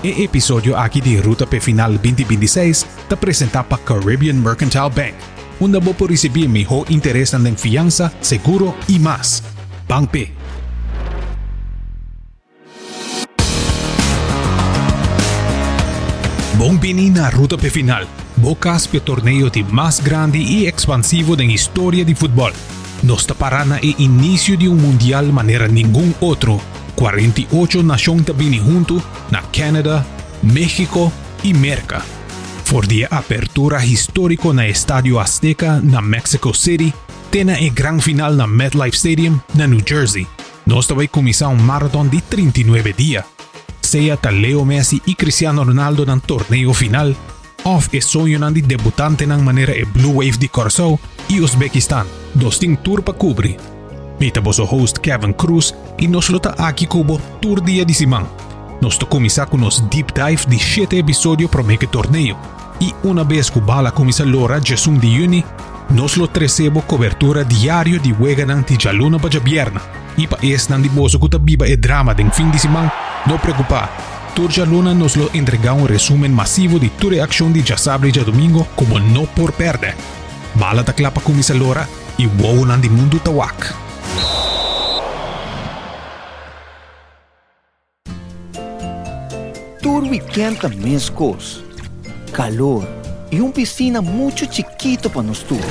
E episodio aki di Ruta p'e Final 2026 ta presenta pa Caribbean Mercantile Bank, unda bo por ricibi e miho interesnan den fiansa, seguro y mas. Ban p'e! Bon bini na Ruta p'e Final, bo cas p'e torneo di mas grandi y expansivo den historia di futbol. Nos ta para na e inicio di un mundial manera ningun otro, 48 nacion ta bini hunto na Canada, Mexico y Merca. For di e apertura historico na Estadio Azteca na Mexico City te na e gran final na MetLife Stadium na New Jersey, nos ta bay cuminsa un marathon di 39 dia. Sea ta Leo Messi y Cristiano Ronaldo nan torneo final, Òf e soñonan di debutantenan manera e Blue Wave di Kòrsou i Uzbekistan. Nos tin tur pa kubri. Mi ta boso host Kevin Cruz i nos lo ta aki ku bo tur dia di siman. Nos ta kuminsá ku nos deep dive di shete episodio promé ku e torneo. I una bes ku bala kuminsá lora djesun di yüni, nos lo trese bo kobertura diario di weganan di djaluna pa djabièrna. I pa esnan di boso ku ta biba e drama den fin di siman, no preokupá! Tur djaluna nos lo entregá un resumen masivo di tur e akshon di djasabra i djadumingo ku bo no por pèrdè. Bala ta kla pa kuminsá lora i wowonan di mundu ta wak. Tur wikènt ta meskos, kalor i un pisina muchu chikito pa nos tur.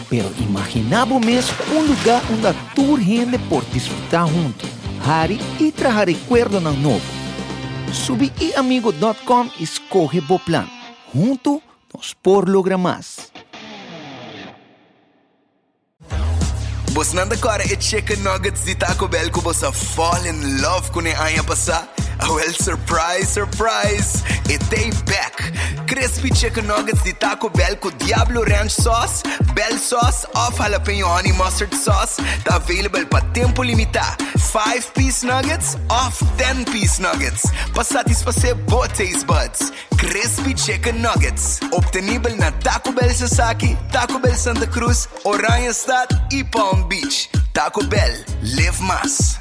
Pero imaginá bo mes un lugá unda tur hende por disfrutá huntu. Hari i traha rekuerdonan nobo. Subi iamigo dòt kòm i skohe bo plan. Huntu nos por logra mas. Bosnan ta kòrda e chicken nuggets di Taco Bell ku bos a fall in love kuné aña pasá? Awel surprise surprise, e t'ei bèk! Crispy chicken nuggets di Taco Bell ku Diablo Ranch sauce, Bell sauce òf Jalapeño Honey Mustard sauce ta available pa tempu limitá, 5-piece nuggets òf 10-piece nuggets, pa satisfasé bo taste buds. Crispy Chicken Nuggets, obtenibel na Taco Bell Sasaki, Taco Bell Santa Cruz, Oranjestad i Palm Beach. Taco Bell, live mas!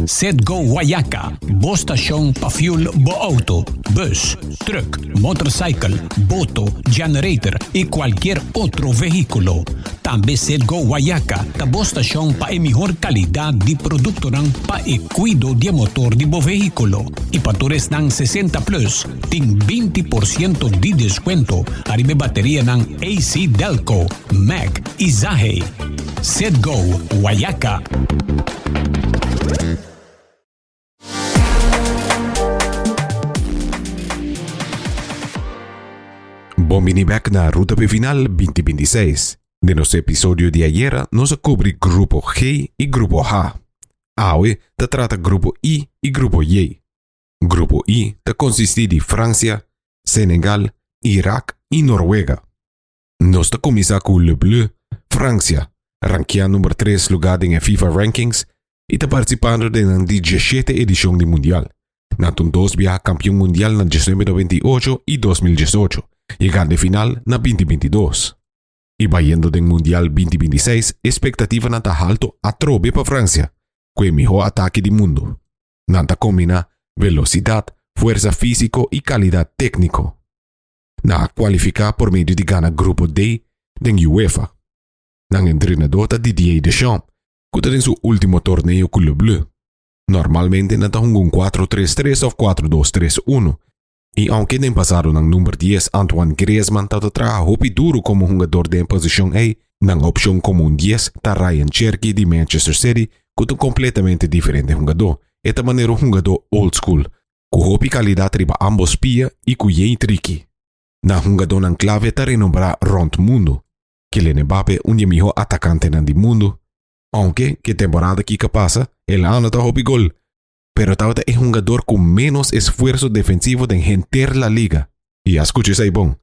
Citgo Guayaca, bo stashon pa fuel bo auto, bus, truck, motorcycle, boto, generator y cualkier otro vehiculo. Tambe Citgo Guayaca ta bo stashon pa e mihor calidad di productonan pa e cuido di e motor di bo vehiculo. Y pa tur esnan 60 plus tin 20% di descuento ariba e baterianan AC Delco, Mack y Zahe. Citgo Guayaca. Bon bini bek na Ruta p'e Final 2026. Den nos episodio di ayera nos a kubri Grupo G i Grupo H. Awe ta trata Grupo I i Grupo J. Grupo I ta konsistí di Fransia, Senegal, Irak i Norwega. Nos ta kuminsá ku Le Bleu, Fransia, rankiá number tres lugá den e FIFA Rankings i ta partisipando den nan di diesshete edishon di Mundial. Nan ta un dos biaha kampion mundial na 1998 i 2018, yegando e final na 2022. I bayendo den Mundial 2026 e spektativanan ta halto atrobe pa Fransia, ku e mihó atake di mundu. Nan ta kombiná velosidat, fuersa físiko i kalidat tékniko. Nan a kualifiká por medio di gana Grupo D den UEFA. Nan entrenadó ta Didier Deschamps, ku ta den su último torneo ku Le Bleu. Normalmente nan ta hunga un kuatro tres tres òf kuatro dos tres uno, i ounke den pasado nan number dies Antoine Griezmann tabata traha hopi duru komo hungador den e posishon ei, nan opshon komo un dies ta Ryan Cherki di Manchester City ku ta un kompletamente diferente hungadó. E ta manera un hungadó old school, ku hopi kalidat riba ambos pia i ku yei triki. Nan hungadónan klave ta renombrá rònt mundu. Kylian Mbappé un di e mihó atakantenan di mundu. Ounke ku e temporada kiko pasa el a anota hopi gol, pero tabata e hungador ku ménos esfuerso defensivo den henter La Liga. I a skucha esei bon,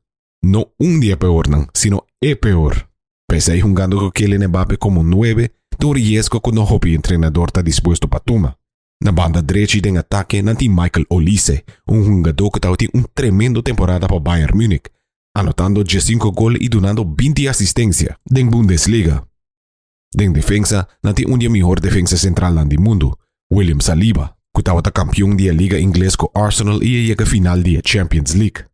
no un di e peornan, sino e peor. P'esei hungando ku Kylian Mbappé komo nuebe ta un riesgo ku no hopi entrenador ta dispuesto pa tuma. Na banda drechi den atake nan tin Michael Olise, un hungadó ku tabatin un tremendo temporada pa Bayern Munich, anotando diesinko gol i dunando binti asistensia den Bundesliga. Den defensa nan tin un di e mihor defensa sentralnan di mundu, William Saliba, ku tabata kampion di e liga ingles ku Arsenal i a yega final di e Champions League.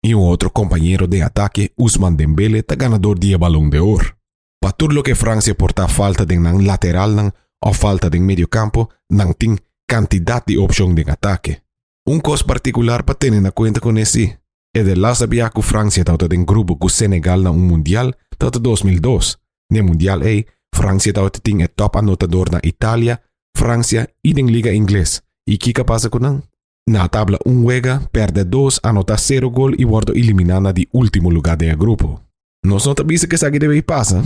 I un otro kompañero den atake, Ousmane Dembele, ta ganador di e Balon de Or. Pa tur loke Fransia por ta falta den nan lateralnan òf falta den mediokampo, nan tin kantidat di opshon den atake. Un kos partikular pa tene na kuenta kuné si, e de lasta bia ku Fransia tabata den grupo ku Senegal na un mundial tabata 2002. Na e mundial ei, Fransia tabata tin e tòp anotador na Italia, Fransia i den liga ingles. I kiko a pasa ku nan? Na tabla un wega, pèrdè dos, anotá sero gol i wòrdu eliminá na di último lugá den e grupo. Nos no ta bisa ku esaki debe pasa,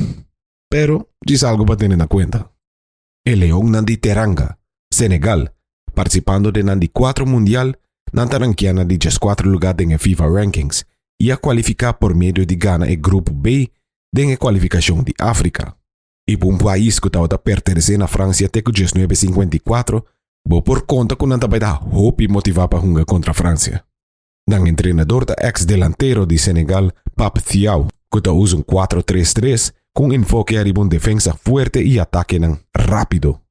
pero djis algu pa tene na kuenta. E Leonnan di Teranga, Senegal, partisipando den nan di kuatro mundial, nan ta rankia na di djeskuatro lugá den e FIFA Rankings i a kualifiká por medio di gana e Grupo B den e kualifikashon di Afrika. I pa un pais ku tabata pertenesé na Fransia te ku 1954, bo por konta ku nan ta bai ta hopi motivá pa hunga kontra Fransia. Nan entrenador ta eks delantero di Senegal Pape Thiaw, ku ta usa un 4-3-3 ku un enfoke ariba un defensa fuerte i atakenan rápido.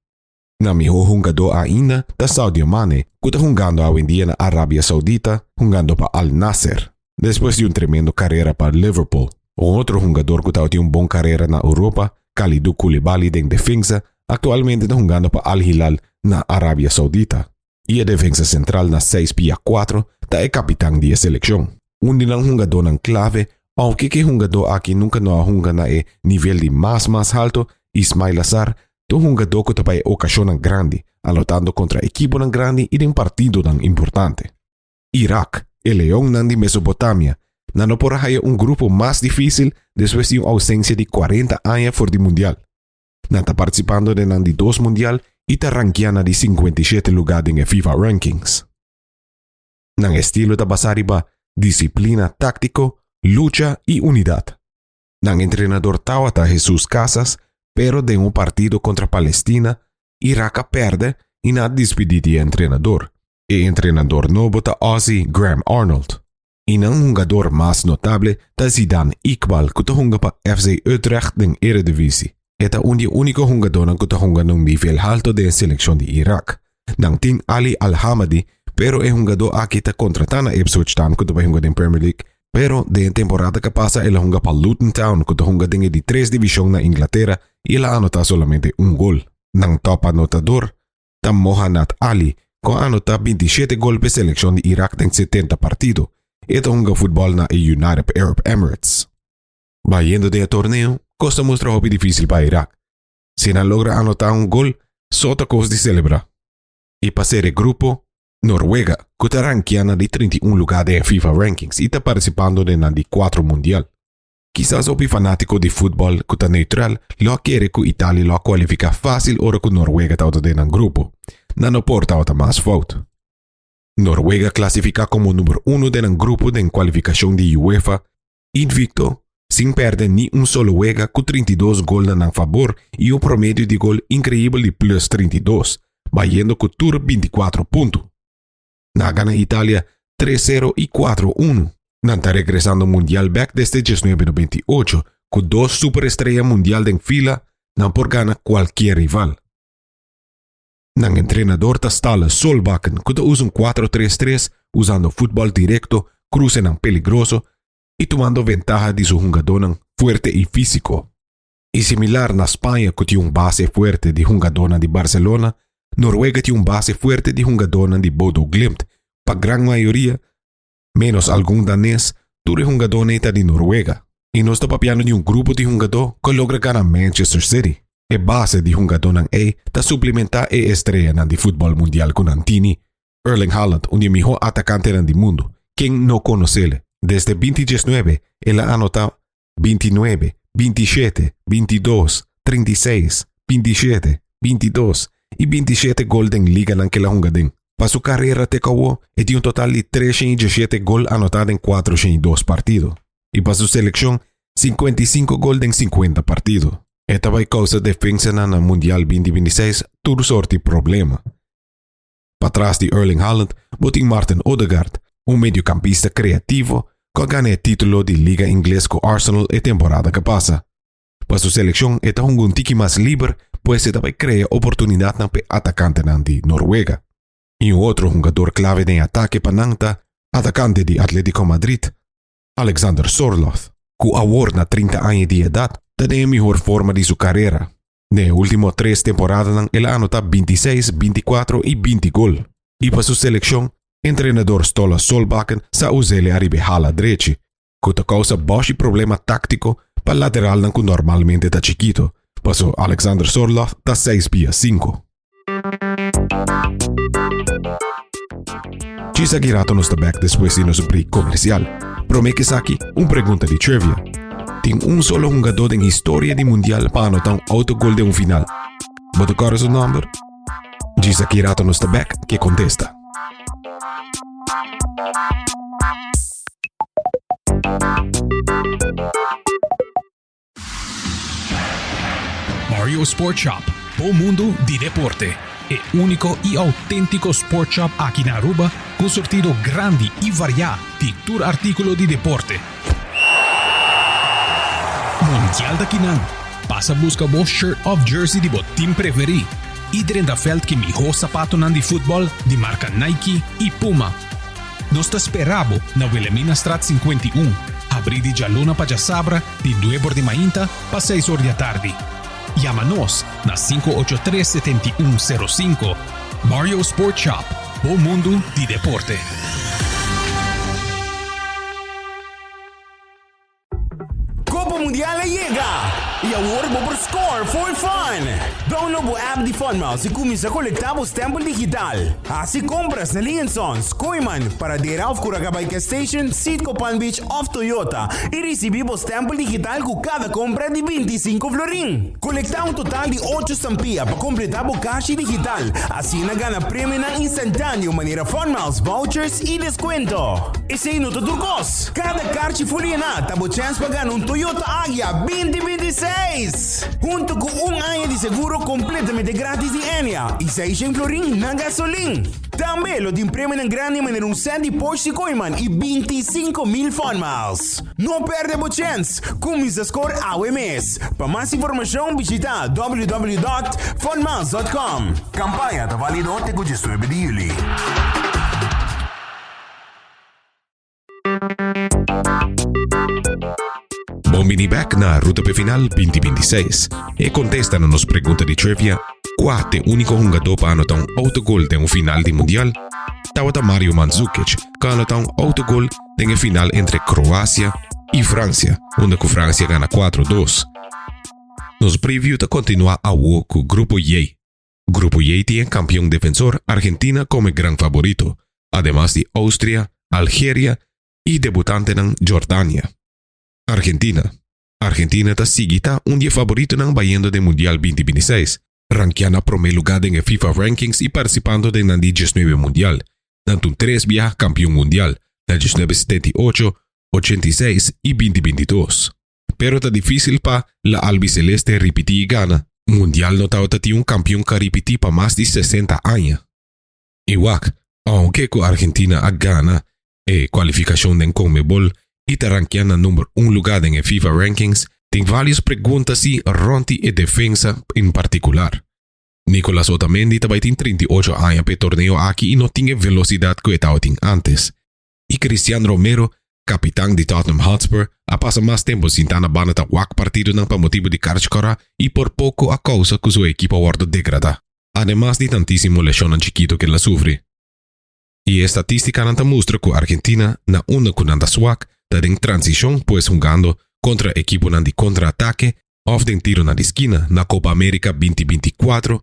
Nan mihó hungadó ainda ta Sadio Mane, ku ta hungando awendia na Arabia Saudita hungando pa Al Nassr, despues di un tremendo karera pa Liverpool. Un otro hungador ku tabatin un bon karera na Europa, Kalidou Koulibaly den defensa, aktualmente ta hungando pa Al Hilal na Arabia Saudita. I e defensa sentral na seis pia kuatro ta e kapitan di e selekshon. Un di nan hungadónan klave, ounke ku e hungadó aki nunka no a hunga na e nivel di mas mas halto, Ismaila Sarr ta un hungadó ku ta bai e okashonnan grandi, anotando kontra ekiponan grandi i den partidonan importante. Irak, e leonnan di Mesopotamia, nan no por a haya un grupo mas difísil despues di un ousensia di 40 aña for di Mundial. Nan ta partisipando den nan di dos Mundial i ta rankia na di 57 lugá den e FIFA Rankings. Nan estilo ta basá riba disiplina táktiko, lucha i unidat. Nan entrenador tawata Jesus Casas, pero den un partido kontra Palestina, Irak a pèrdè i nan a dispidí di e entrenador. E entrenador nobo ta Aussie Graham Arnold. I nan hungador mas notable ta Zidane Iqbal ku ta hunga pa FC Utrecht den Eredivisie. E ta un di e úniko hungadónan ku ta hunga na un nivel halto den e selekshon di Irak. Nan tin Ali Al-Hamadi, pero e hungadó aki ta kontratá na Ipswich Town ku ta bai hunga den Premier League, pero den e temporada ku a pasa el a hunga pa Luton Town ku ta hunga den e di tres divishon na Inglatera i el a anotá solamente un gol. Nan tòp anotador ta Mohanad Ali ku a anotá 27 gol pa e selekshon di Irak den 70 partido. E ta hunga futbòl na e United Arab Emirates. Bayendo den e torneo, kos ta mustra hopi difísil pa Irak. Si nan logra anotá un gol, so ta kos di selebrá. I pa ser e grupo, Noruega, ku ta rankia na di 31 lugá den e FIFA Rankings i ta partisipando den nan di kuatro mundial. Kisas hopi fanátiko di futbòl ku ta neutral lo a kere ku Italia lo a kualifiká fásil ora ku Noruega tabata den nan grupo. Nan no por tabata mas fout. Noruega klasifiká komo number uno den nan grupo den kualifikashon di UEFA, invicto, sin pèrdè ni un solo wega ku 32 gol na nan fabor i un promedio di gol inkreibel di plus 32, bayendo ku tur 24 punto. Nan a gana Italia 3 sero i 4 uno. Nan ta regresando mundial bèk desde 1998 ku dos superestrea mundial den fila, nan por gana kualkier rival. Nan entrenador ta Ståle Solbakken ku ta usa un 4-3-3 usando futbòl direkto, krusenan peligroso i tumando ventaha di su hungadónan fuerte i físiko. I similar na Spaña ku tin un base fuerte di hungadónan di Barcelona, Noruega tin un base fuerte di hungadónan di Bodo Glimt, pa gran mayoria, ménos algun danés, tur e hungadónan ei ta di Noruega. I nos ta papiando di un grupo di hungadó ku a logra gana Manchester City. E base di hungadónan ei ta suplementá e estreanan di futbòl mundial ku nan tini. Erling Haaland, un di e mihó atakantenan di mundu, ken no konos'el? Desde 2019 el a anotá 29, 27, 22, 36, 27, 22 i 27 gol den liganan ku el a hunga den. Pa su karera te kawó e tin un total di 317 gol anotá den 402 partido. I pa su selekshon 55 gol den 50 partido. E ta bai kousa defensanan na Mundial 2026 tur sorti problema. Patras di Erling Haaland bo tin Martin Odegaard, un mediocampista creativo cu a gana e titulo di Liga Ingles cu Arsenal e temporada cu pasa. Pa su seleccion e ta hunga un tiki mas liber, pues e ta bay crea oportunidadnan p'e atacantenan di Noruega. Y un otro hungador clave den atake pa nan ta atacante di Atletico Madrid, Alexander Sorloth, cu awor na 30 aña di edad ta den e mihor forma di su carera. Den e ultimo tres temporadanan el a anota 26, 24 y 20 gol. Y pa su seleccion, entrenador Ståle Solbakken sa us'ele ariba e hala drechi, cu ta causa boshi problema tactico pa lateralnan cu normalmente ta chikito, paso Alexander Sorloth ta seis pia cinco. Djis aki rato nos ta bek despues di nos break comercial. Prome k'esaki, un pregunta di trivia. Tin un solo hungadó den historia di mundial pa anota un autogol den un final. Bo ta kòrda su nòmber? Djis aki rato nos ta bek k'e kontesta. Mario Sport Shop, bo mundo di deporte. E unico y autentico sport shop aki na Aruba cu surtido grandi y varia di tur articulo di deporte. Mundial ta kinan. Pasa busca bo shirt of jersey di bo team preferi y drenta veld ki miho zapatonan di futbol di marca Nike y Puma. Nos ta spera bo na Wilhelminastraat 51, habri di djaluna pa djasabra di nuebe or di mainta pa seis or di atardi. Yama nos na 583 7105. Mario Sport Shop, bo mundu di deporte. Copa Mundial a yega! Y awor bo por score for fun! Download bo app di FunMiles y cuminsa colecta bo stempel digital. Haci compras na Lee Sons, Kooyman, Paradera of Curacabay Gas Station, Citgo Palm Beach of Toyota y ricibi bo stempel digital cu cada compra di 25 florin. Colecta un total di ocho stampia pa completa bo cashi digital, asina gana premionan instantaneo manera FunMiles vouchers y descuento. Esey no ta tur cos! Kada karchi fuliená ta bo chèns pa gana un Toyota Agya 2026! Hunto ku un aña di seguro kompletamente gratis di Enea i seishen florin na gasolin. Tambe lo tin premionan grandi manera un sèt di Porsche di Kooiman i 25,000 Fun Miles. No pèrdè bo chèns! Kuminsá skor awe mes! Pa mas informashon bishitá www.funmiles.com. Kampaña ta válido te ku 19 di yüli. Bon bini bek na Ruta p'e Final 2026. E kontesta na nos pregunta di trivia, Kua t'e úniko hungadó pa anotá un autogol den un final di Mundial? Tabata Mario Mandzukic ku a anotá un autogol den e final entre Kroasia i Fransia, unda ku Fransia gana kuatro dos. Nos preview ta kontinuá awo ku Grupo J. Grupo J tin e kampion defensor Argentina komo e gran faborito, ademas di Austria, Algeria i debutantenan Jordania. Argentina. Argentina ta sigui ta un di e faboritonan bayendo den Mundial 2026, rankia na promé lugá den e FIFA Rankings i partisipando den nan di diesnuebe Mundial. Nan ta un tres biaha kampion mundial, na 1978, 86 i 2022. Pero ta difísil pa La Albiceleste ripití i gana. Mundial no tabata tin un kampion ka ripití pa mas di 60 aña. I wak, ounke ku Argentina a gana e kualifikashon den Conmebol i ta rankia na number un lugá den e FIFA Rankings, tin vários pregunta si rònt di e defensa en partikular. Nicolas Otamendi ta bai tin 38 aña pa e torneo aki i no tin e velosidat ku e tabatin ántes. I Cristian Romero, kapitan di Tottenham Hotspur, a pasa mas tempu sintá na banda ta wak partidonan pa motibu di karchi kòrá i por poko a kousa ku su ekipo a wòrdu degradá, ademas di tantísimo leshonnan chikito ku el a sufri. I e statistikanan ta mustra ku Argentina, na unda ku nan ta swak, ta den transishon pues hungando kontra ekiponan di kontra-atake òf den tironan di skina na Copa America 2024.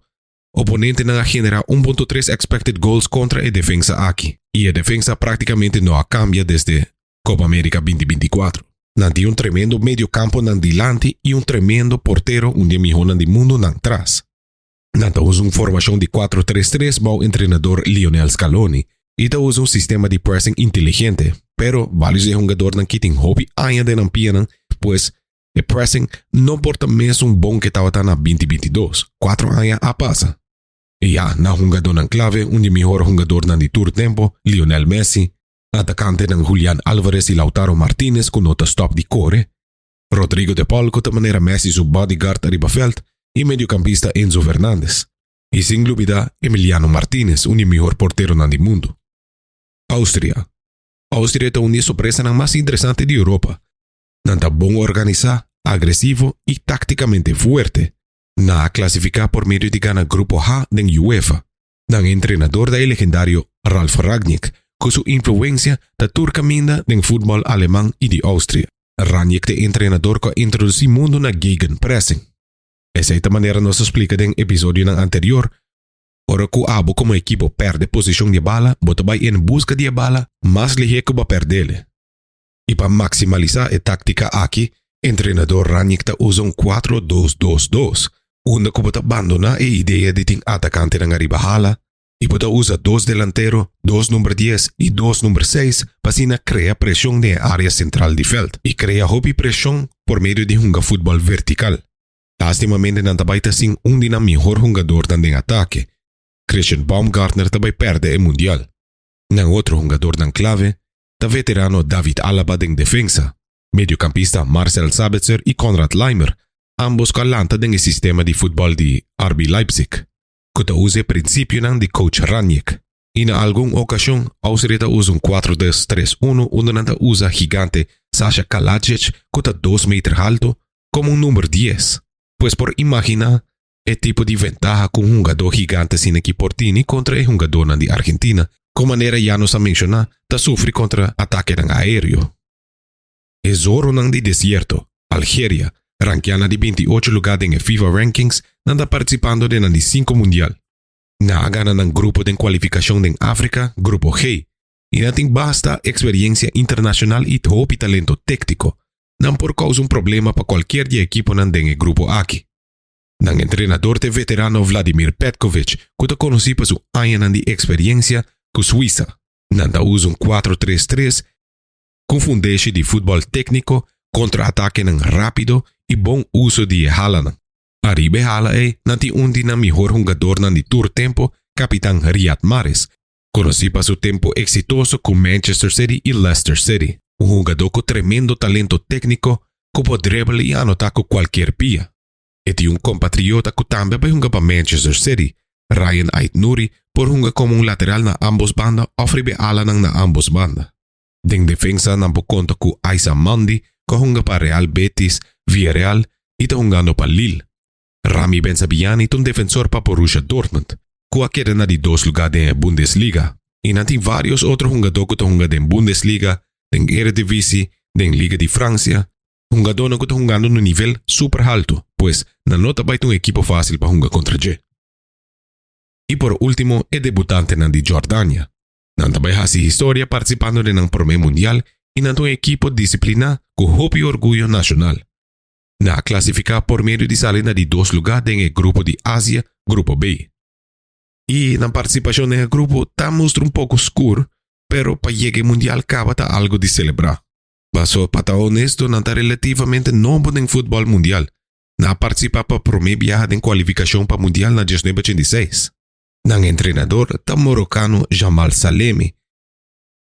Oponentenan a genera 1.3 expected goals kontra e defensa aki i e defensa praktikamente no a kambia desde Copa America 2024. Nan tin un tremendo mediokampo nan dilanti i un tremendo portero un di e mihónan di mundu nan tras. Nan ta usa un formashon di 4-3-3 bou entrenador Lionel Scaloni i ta usa un sistema di pressing inteligente, pero vários di e hungadornan ki tin hopi aña den nan pianan, pues E pressing no por ta mesun bon ke tabata na 2022, kuatro aña a pasa. I ya, na hungadónan klave, un di mihor hungadornan di tur tempo, Lionel Messi, atakantenan Julian Alvarez i Lautaro Martinez ku no ta stòp di kore, Rodrigo de Paul ku ta manera Messi su bodyguard ariba vèlt i mediokampista Enzo Fernandez. Y sin lubida Emiliano Martinez, un di mihor porteronan di mundo. Austria. Austria ta un di e sorpresanan mas interesante di Europa. Nan ta bon organisa, agresivo y tacticamente fuerte. Nan a clasifica por medio di gana Grupo H den UEFA. Nan entrenador ta e legendario Ralf Rangnick, cu su influencia ta tur caminda den futbol Aleman y di Austria. Rangnick ta e entrenador cu a introduci mundo na gegenpressing. Esei ta manera nos a splica den episodionan anterior, ora cu abo como ekipo perde posicion di e bala, bo ta bay en busca di e bala mas lihe cu bo a perdele. Y pa maximalisa e tactica aki, entrenador Rangnick ta usa un cuatro dos dos dos, unda cu bo ta bandona e idea di tin atacantenan ariba hala y bo ta usa dos delantero, dos number dies y dos number seis pa asina crea presion den e area central di veld y crea hopi presion por medio di hunga futbol vertical. Lastimamente nan ta bay ta sin un di nan mihor hungadornan den atake, Christian Baumgartner ta bay perde e mundial. Nan otro hungadornan clave ta veterano David Alaba den defensa, mediocampista Marcel Sabitzer y Konrad Laimer, ambos cu a lanta den e sistema di futbol di RB Leipzig, cu ta usa e principionan di coach Rangnick. Y na algun ocasion Austria ta usa un cuatro dos tres uno unda nan ta usa gigante Sasha Kalajdzic cu ta dos meter halto como un number dies. Pues por imagina e tipo di ventaha cu un hungador gigante asina aki por tini contra e hungadornan di Argentina, cu manera ya nos a menciona ta sufri contra atakenan aereo. E zorronan di desierto, Algeria, rankia na di 28 lugar den e FIFA Rankings, nan ta participando den nan di cinco Mundial. Nan a gana nan grupo den cualificacion den Africa, Grupo G, y nan tin basta experiencia internacional y hopi talento tectico. Nan por causa un problema pa cualkier di e ekiponan den e grupo aki. Nan entrenador ta e veterano Vladimir Petkovic cu ta conoci pa su añanan di experiencia cu Suiza. Nan ta usa un cuatro tres tres cu fundeshi di futbol tecnico, contra-atakenan rapido y bon uso di e halanan. Ariba e hala ei nan tin un di nan mihor hungadornan di tur tempo, capitan Riyad Mahrez, conoci pa su tempo exitoso cu Manchester City y Leicester City. Un hungador cu tremendo talento tecnico cu por dribble y anota cu cualkier pia. E tin un compatriota cu tambe a bay hunga pa Manchester City, Ryan Ait-Nouri por hunga como un lateral na ambos banda of riba e alanan na ambos banda. Den defensa nan por conta cu Aissa Mandi cu a hunga pa Real Betis, Villarreal y ta hungando pa Lille. Rami Bensebaini ta un defensor pa Borussia Dortmund, cu a keda na di dos lugar den e Bundesliga. Y nan tin varios otro hungador cu ta hunga den Bundesliga, den Eredivisie, den Liga di Francia, hungadornan cu ta hungando na un nivel super halto, pues nan no ta bay ta un ekipo facil pa hunga contra dje. Y por ultimo e debutantenan di Jordania. Nan ta bay haci historia participando den nan prome mundial y nan ta un ekipo disciplina cu hopi orguyo nacional. Nan a clasifica por medio di sali na di dos lugar den e grupo di Asia, Grupo B. Y nan participacion den e grupo ta mustra un poco scur, pero pa yega e mundial caba ta algo di celebra. Paso pa ta honesto nan ta relativamente nobo den futbol mundial. Nan a participa pa prome biaha den cualificacion pa mundial na diesnuebe ochenta i seis. Nan entrenador ta morocano Jamal Salemi,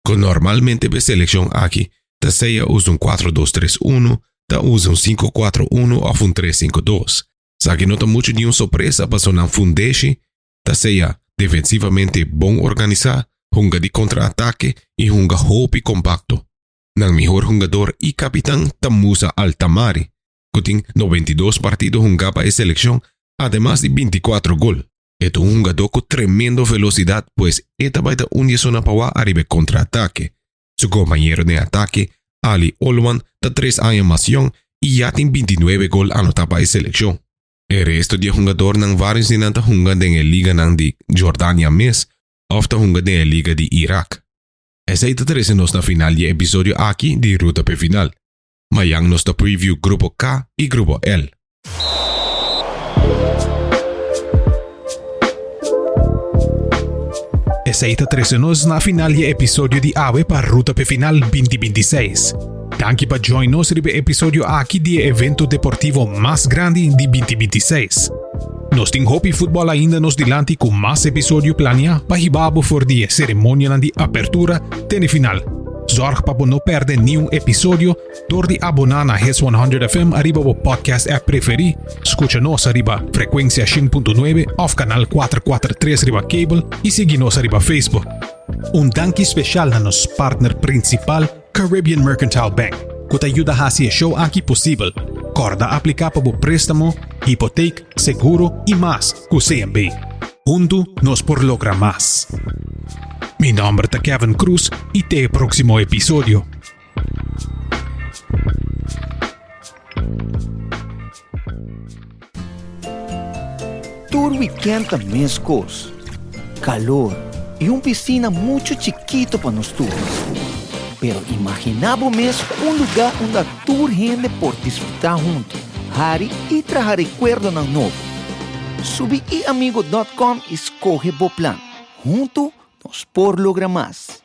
cu normalmente p'e seleccion aki ta sea usa un cuatro dos tres uno, ta usa un cinco cuatro uno of un tres cinco dos. Esaki no ta mucho di un sorpresa paso nan fundeshi ta sea defensivamente bon organisa, hunga di contra-atake y hunga hopi compacto. Nan mihor hungador y capitan ta Musa Al-Tamari, cu tin 92 partido hunga pa e seleccion, ademas di 24 gol. E ta un hungador cu tremendo velocidad, pues e ta bay ta un di esunnan pa wak ariba e contra-atake. Su compañero den atake, Ali Olwan, ta tres aña mas yong y ya tin 29 gol anota pa e seleccion. E resto di e hungadornan varios di nan ta hunga den e liganan di Jordania mes of ta hunga den e liga di Irak. Esei ta trece nos na final di e episodio aki di Ruta p'e Final. Mayan nos ta preview Grupo K y Grupo L. Esei ta trece nos na final di e episodio di awe pa Ruta p'e Final 2026. Danki pa join nos riba e episodio aki di e evento deportivo mas grandi di 2026. Nos tin hopi futbol ainda nos dilanti ku mas episodio plania pa hiba bo for di e seremonianan di apertura te ne final. Zorg pa bo no perde niun episodio door di abona na Hits 100 FM ariba bo podcast app preferi, scucha nos ariba frecuencia 100.9 of canal 443 riba cable y sigui nos ariba Facebook. Un danki special na nos partner principal Caribbean Mercantile Bank, cu ta yuda haci e show aki posibel. Corda aplica pa bo prestamo, hipoteek, seguro y mas cu CMB. Huntu nos por logra mas. Mi nomber ta Kevin Cruz y te e proximo episodio. Tur weekend ta mescos. Calor y un piscina mucho chikito pa nos tur. Pero imagina bo mes un lugar unda tur hende por disfruta hunto, hari y traha recuerdonan nobo. Subi iamigo dot com y scoge bo plan. Hunto nos por logra mas.